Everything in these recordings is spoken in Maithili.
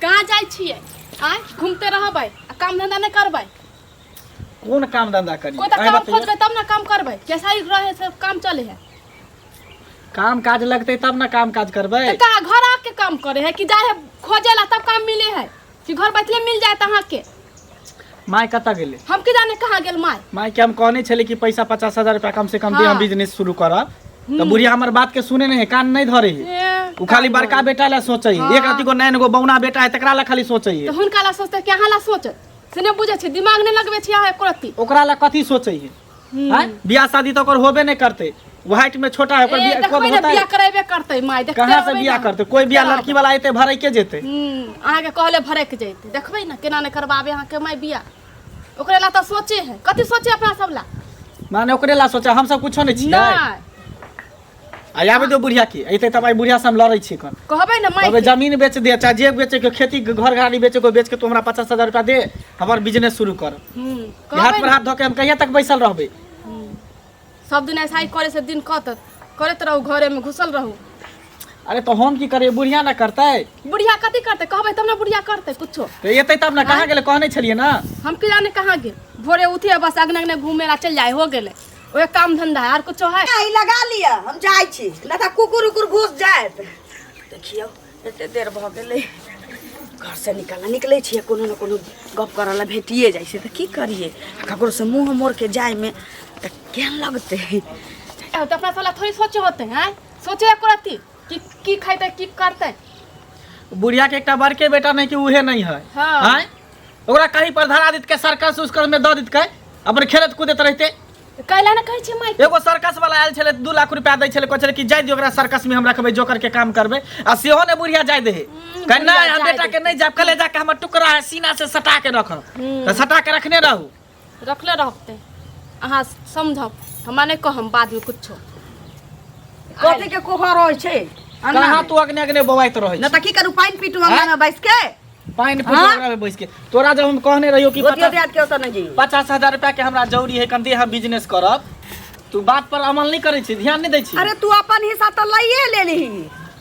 कहाँ जाइ छियै आँय घूमते रहबै आ काम धंधा नहि करबै कोन काम धंधा करी कोई तऽ अहीं काम बतैयौ। खोजबै तब ने काम करबै कैसा ही रहे से काम चले है काम काज लगतै तब ने काम काज करबै तऽ का घर आके काम करे है कि जाए है खोजे ला तब काम मिले है कि घर बैठले मिल जाए अहाँके माय कतऽ गेलै हम की जाने कहाँ गेल माय माय के हम कहने छली कि पैसा 50,000 रुपया कम से कम दे हम हाँ। बिजनेस शुरू करब तऽ बुढ़िया हमर बात के सुने नहीं है कान नहीं धरे है ए, उ खाली बड़का बेटा ला सोचे है हाँ। एक रति गो नैन गो बौना बेटा है तकरा ला खाली सोचे है तऽ हुनका ला सोचते कि अहाँ ला सोचत से नहि बुझै छै दिमाग नहि लगबै छी अहाँ एको रत्ती ओकरा ला कथी सोचे है हैं? बियाह शादी तऽ ओकर होबे नहीं करते व्हाइट में छोटा है ओकर ए, बियाह देखबै कब ने होता है बियाह करेबे करतै माय देखते कहाँ से रहबै बियाह ने। करते कोई बियाह लड़की वाला एते भरे के जेते अहाँके कहले भरक जैते देखबै ने केना नहि करबाबे अहाँके माय बियाह ओकरे ला तऽ सोचे है कथी सोचे अपना सब ला माने ओकरे ला सोचा हम सब कुछो नहीं छियै नहि आ आबे दो बुढ़िया के एते तब आई बुढ़िया से हम लड़ै छियै कन कहबै ने माय अबे जमीन बेच दे चाहे जे बेचे के खेती के घर घराड़ी बेचे को बेच के तू हमरा 50,000 रुपया दे हमर बिजनेस शुरू कर हाथ कहबै पर ने हाथ धो के हम कहिया तक बैसल रहबै सब दिन ऐसा ही करे से दिन कटत करैत रहू घरे में घुसल रहू अरे तो हम की करिए बुढ़िया ना करतै बुढ़िया कथी करतै कहबै तब ने बुढ़िया करतै कुछो तो एतै तब ना कहाँ गेलै कहने छलियै ना हम की जाने कहाँ गेल भोरे उठिए बस अगने अगने घूमे ला चल जाए हो गेलै ओहे काम धंधा है आर कुछो है ई लगा लिअ हम जाइ छी नहि तऽ कुकुर उकुर घुस जायत देखियौ एते देर भऽ गेलै घरसँ निकल निकलै छियै कोनो ने कोनो गप करऽ लए भेटिए जाइ छै तऽ की करियै आ ककरोसँ मुँह मोड़के जाइमे तऽ केहन लगतै तऽ अपना सब ला थोड़ी सोचे होते हैं सोचे एको रत्ती कि की खैतै की करतै बुढ़िया के एकटा बड़के बेटा नहीं कि उहे नहीं है हाँ। आँय? ओकरा कहीं पर धरा दितकै सर्कस उसकस में दऽ दितकै अपन खेलत कूदत रहते कैला ने कहै छै माय एगो सर्कस वाला आयल छलै 2 लाख रुपया दै छलै कहै छलै कि जाय दियौ ओकरा सर्कस में हम रखबै जोकर के काम करबै आ सेहो ने बुढ़िया जाय दे कहै बुढ़िया नहि हम जाय बेटा के नहि जायब कले जाके हमर टुकड़ा है सीना से सटा के रखब तऽ सटा के रखने रहू रखले रहते अहाँ समझब हमरा नहि कहम बादमे कुछो कथी के कोहर होइ छै अंगना कहाँ मे? तू अगने अगने बौआइत रहै नहि छी तऽ की करू पानि पीटू अंगना में बैस के पानि हाँ? पीटू ओकरा में बैस के तोरा जब हम कहने रहियो कि गोतियो पचास दियाद के ओतऽ नहि जइयो 50,000 रुपया के हमरा जरूरी है कन दे हम बिजनेस करब तू बात पर अमल नहीं करै छी ध्यान नहीं दै छी अरे तू अपन हिस्सा तऽ लइए लेलही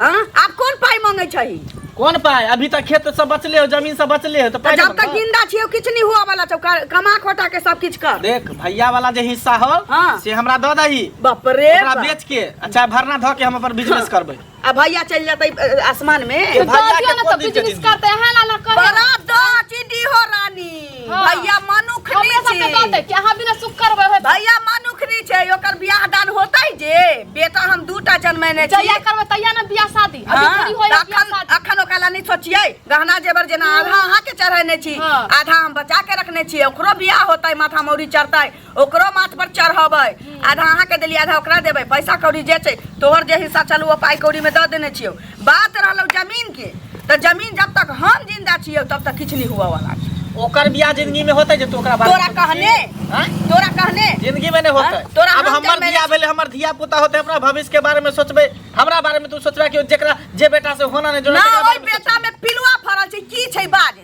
हँ आब कोन पाइ मांगै छही कोन पाइ अभी तक खेत सब बचले हो जमीन सब बचले हो तो तऽ पाइ जब नहीं तक मांगब। जिंदा छियौ किछु नहीं हुआ वाला छौ कमा खोटा के सब किछु कर देख भैया वाला जे हिस्सा हो हाँ। से हमरा दऽ दही बाप रे ओकरा बाप। बेच के अच्छा भरना धऽ के हम अपन बिजनेस करबै आ भैया चलि जेतै आसमान में के तऽ भैया दऽ दियौ के ने कोन तऽ दिन के बिजनेस जिंदगी? करतै अहाँ ला ना कहे बड़ा दो चिंडी हो रानी हाँ। भैया मनुख हमरे नहीं सबके छी दऽ कि अहाँ बिना सुख करबै होतै भैया मनुख नहीं छै ओकर बियाह दान होतै जे बेटा हम दूटा जन्मेने छी जहिया करबै तहिया ने बियाह शादी अभी हाँ, थोड़ी होय तऽ बियाह अखन शादी अखन ओकरा ला नहीं सोचियै गहना जेवर जेना आधा अहाँ के चढ़ेने छी हाँ। आधा हम बचा के रखने छियै ओकरो बियाह होतै माथा मौरी चढ़तै ओकरो माथ पर चढ़ेबै आधा अहाँ के देलियै आधा ओकरा देबै पैसा कौड़ी जे छै तोहर जे हिस्सा चलू ओ पाइ कौड़ी में दऽ देने छियौ बात रहलौ जमीन के तऽ जमीन जब तक हम जिंदा छियौ तब तक किछु नहीं हुआ वाला छै ओकर बियाह जिंदगी में होतै जे तू ओकरा बारे में तोरा सोचै कहने छी? आँय? तोरा कहने जिंदगी में नहीं होतै हाँ? तोरा अब हम हमर जन्मेने बियाह भेलै हमर धिया पुता होतै अपना भविष्य के बारे में सोचबै हमरा बारे में तू सोचबै कि जेकरा जे बेटा से होना नहीं जो ना ओहि बेटा में पिलुआ फड़ल छै की छै बाज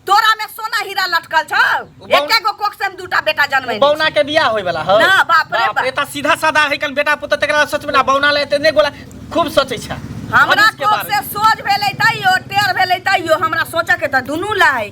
तोरा में सोना हीरा लटकल छौ एके गो कोख से हम दूटा बेटा जन्मेने बौना के बियाह होय वाला हो ना, बाप रे बाप। एता सीधा सादा है कल बेटा पुता तकरा सोचबे ना बौना ले एते नहीं गोला खूब सोचै छै हमरा भविष्य के कोख बारे से में। सोझ भेलै तैयो टेढ़ भेलै तैयो हमरा सोचऽ के तऽ दुनू ला है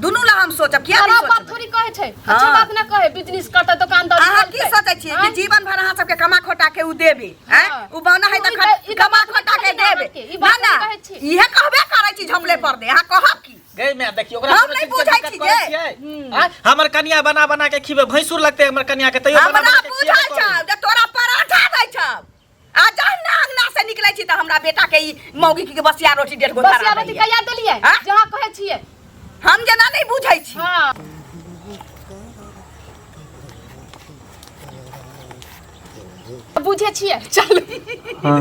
दुनू ला हम सोचब किया नहीं खराब बात सोचबै थोड़ी कहै छै हाँ। अच्छा बात ना कहे बिजनेस करतै दुकानदारी अहाँ की करतै। सोचै छियै कि आँय? जीवन भर अहाँ सबके कमा खोटा के उ देबे आँय हाँ। उ बौना है तऽ ई तऽ- ई तऽ कमा बात खोटा के नहि कहै देबे छी अहाँके, ई ना बात ना नहि कहै छी। इहे कहबे करै छी झमले पर दे अहाँ कहब की गई मैं देखियो ओकरा हम कोनो नहि चीज के बुझै दिक्कत छी करै जे। छियै? आँय? हमर कनिया बना बना के खिबे भैंसुर लगते हमर कनिया के तैयो बना हमरा बना के बुझल खिएबे छौ करै। जे तोरा पराठा दै छौ आ जहन ना अंगना से निकलै छी तऽ हमरा बेटा के ई मौगी के बसिया रोटी डेढ़ गो बसिया धरा रोटी दैया। कहिया देलियै आँय? जहाँ कहै छियै हम जेना नहि बुझै छी हाँ बुझे छियै चलू हाँ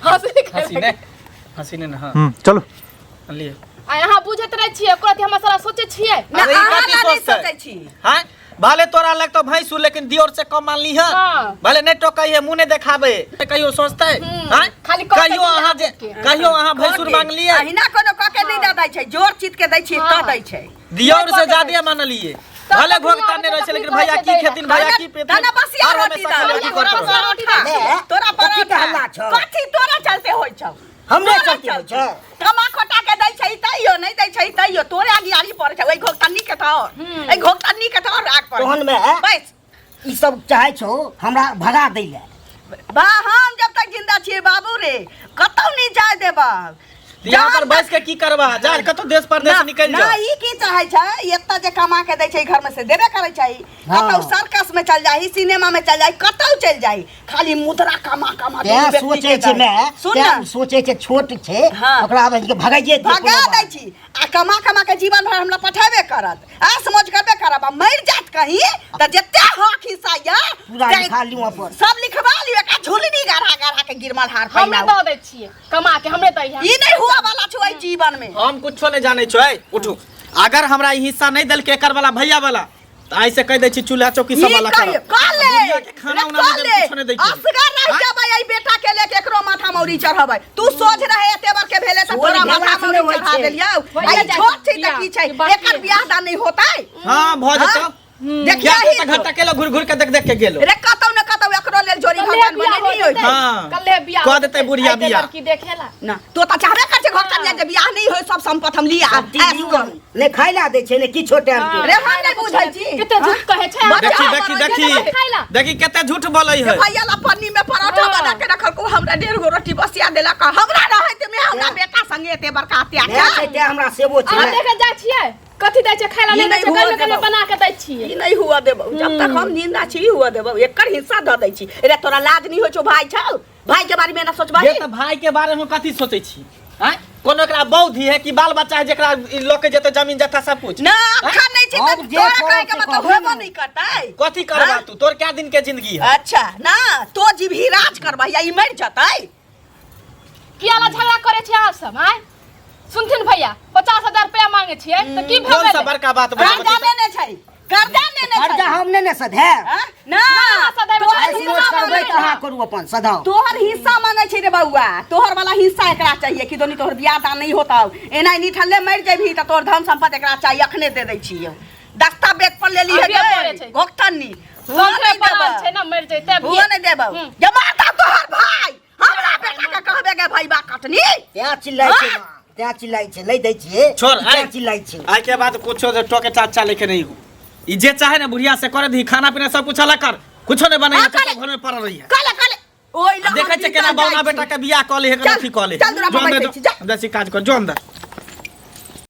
हँसी हँसी ने हँसी ने ना हाँ चलो लिए आ अहाँ बुझैत रहै छियै ओकरा हमरा सारा सोचै छियै ना अरे ई अहाँ कथी ला नहि सोचतै? सोचै छी हाँ भले तोरा लगतो भैंसुर लेकिन दियोर से कम मान ली है हाँ। भले नहीं टोकै है मुंह नहीं देखाबे कहियो सोचते हाँ खाली कहतै कहियो कि अहाँ जे के। कहियो अहाँ भैंसुर मांग लिए अहिना कोनो कऽ के नहि दऽ दै छै जोर चित के दै छियै तऽ दै छै दियोर से नहि ज्यादा मानलिए तब भले तखनी घोघता आबै नहीं रहै छै छै लेकिन तखनी भैया कहै की छै खेथिन भैया की पेथिन तने बसिया हर रोटी हमेशा दऽ खाली तोरा करत रहै। परोठा तोरा कथी के परोठा हल्ला छौ? कथी तोरा चलते होइ छौ हमरे तोरा चलते होइ छौ? कमा खोटा के दै छै तैयो तैयो नहीं दै छै तैयो तोरे अगियारी पड़ै छै ओहि घोघटन्नी के तऽ और एहि घोघटन्नी के तऽ और राग पड़ै तोहन में बस ई सब चाहै छौ हमरा भगा दै लए। बा हम जब तक जिंदा छियै बाबू रे कतौ नहीं जाय देबा। यहाँ पर बैस के की करबा, जा कतौ देश परदेश निकल ना जा। ई की चाहै छै, एतऽ जे कमा के दै छै घर में से देबे करै छै। हाँ। कतौ सर्कस में चल जाही, सिनेमा में चल जाही, कतौ चल जाही, खाली मुद्रा कमा कमा तें दुनू व्यक्ति सोचै के छै दै। मैं सुन तें ना सोचै छै छोट छै हाँ। ओकरा आब के भगाइए दियै भगा कोनो दै बात। छी आ कमा कमा के जीवन भर हमरा पठेबे करत, ऐश मौज करबे करब आ मरि जात कहीं तऽ जते हक हिस्सा या पूरा लिखा लियौ अपन। सब लिखवा लियौ, एकरा झुलनी गढ़ा गढ़ा के गिरमल हार हमरे पहिनाउ। दऽ दै छियै कमा के, हमरे दै है। ई नहीं हुआ वाला छौ एहि जीवन में। हम कुछो नहीं जानै छौ। उठू, अगर हमरा ई हिस्सा नहीं देलकै एकर वाला भैया वाला तऽ आइ से कहि दै छी चूल्हा चौकी सब ई वाला कहियो, करब। कह ले, बुढ़िया के खाना रे उना कह नहीं ले, देबै, कुछो नहीं दै छी। असगर रहि आँय? जेबै एहि बेटा के लेके एकरो माथा मौरी चढ़बै। तू सोझ रहे एते बर के भेले तऽ सोझ तोरा भेला माथा से मौरी नहि होइ चढ़ा छै। देलियौ। होइए आ ई जाइ छै छोट छै तऽ बियाह, की छै, ई बाकी एकर बियाह दान नहि होतै। हाँ भऽ जेतौ। हाँ? देखिया क्या ही तो घंटा केलो घुर घुर के देख देख के गेलो। रे कतौ न कतौ एकरो लेल जोड़ी कल्हे भगवान बियाह बनेने हो होई। जेतै। हाँ। कल्हे बियाह कह हो देतै जेतै। बुढ़िया आइ ते बियाह। लड़की देखेला ना तो त चाहबे कर छै घर कन्या जे बियाह नहीं होय सब संपत्ति हम लिया सब ऐश चीज करू। नहि खाय ला दै छै ने किछो टाइम के। रे हम नहीं बुझै छी। कते झूठ कहै छै। बच्चा देखी हमर देखी ओइ देखी जे खाय ला। देखी कते झूठ बोलै है। भैया ला पन्नी में परोठा हाँ। बना के रखल को हमरा 1.5 गो रोटी बसिया देलक। हमरा रहैत में हमरा बेटा संगे एते बड़का मैं अत्याचार। छै तें हमरा सेबो छै। अहाँ देखे जाइ छियै कथी दै छै खाय ला? ई नहि दै नहि छै हुअ कने कने देबौ। बना के दै छियै। ई नहीं हुआ देबौ जब तक हम जिंदा छी हुआ देबौ, एकर हिस्सा दऽ दै छी। रे तोरा लाज नहीं होइ छौ, भाई छौ, भाई के बारे में ना सोचबही? ये तऽ भाई के बारे में कथी सोचै छी? आँय? कोनो एकरा बौद्धि है कि बाल बच्चा है जेकरा ई लऽ के जेतै जमीन जथा सब कुछ? ना अखन नहीं छी हम तऽ जे तोरा करब कहै के से मतलब कहबे होबो ने। नहीं करतै। कथी करबा हाँ? तू, तोर क्या दिन के जिंदगी है? अच्छा ना तो जीभी राज करबही आ ई मरि जतै। किया ला झगड़ा करे छी अहाँ सब? आँय सुनथिन भैया 50,000 रुपया मांगे छियै तऽ की भऽ कौन सा गेलै? बड़का बात बोलै कर्जा लेने छै, कर्जा लेने छै। कर्जा हम नहि ने सधे। हाँ? ना ना, सधेबै तोहर तऽ ऐसी हिस्सा मौज करबै मांगै तऽ अहाँ करू अपन सधाउ। तोहर हिस्सा मांगे छै रे बौआ, तोहर वाला हिस्सा एकरा चाहिए कि दोनी तोहर बियाह दान नहीं होता, एना निठल्ले मरि जेबही तऽ तोहर धन संपत्ति एकरा चाहिए, अखने दे दै छियौ। दस्तावेज पर लेली है अभिये मरे छै। घोकटन्नी हुआ सौंसे नहीं पड़ल देबौ। छै ना, मरि जैतै अभिये। हुआ नहीं देबौ। जे मारता तोहर भाई, हमरा बेटा के कहबे गे भाई बा कटनी। तें चिल्लाइ छै माँ, तें चिल्लाइ छै, नहि दै छियै छोड़, तें आइ। चिल्लाइ छै। आइ के बाद कुछो जे टोके चाचा लेके नहीं हो, ई जे चाहे ना बुढ़िया से करे दी, खाना पीना सब कुछ अलग कर, कुछो नहीं बनाई हाँ, तो कले। घर में पड़ल रही है। कले कले ओइ लग देखै छै केना बौना बेटा के बियाह कऽ ले है, चल, अथी कऽ ले। चल, दूरा पर जो अंदर बैठै छी, जा। जो, अंदर से काज कर, जो अंदर।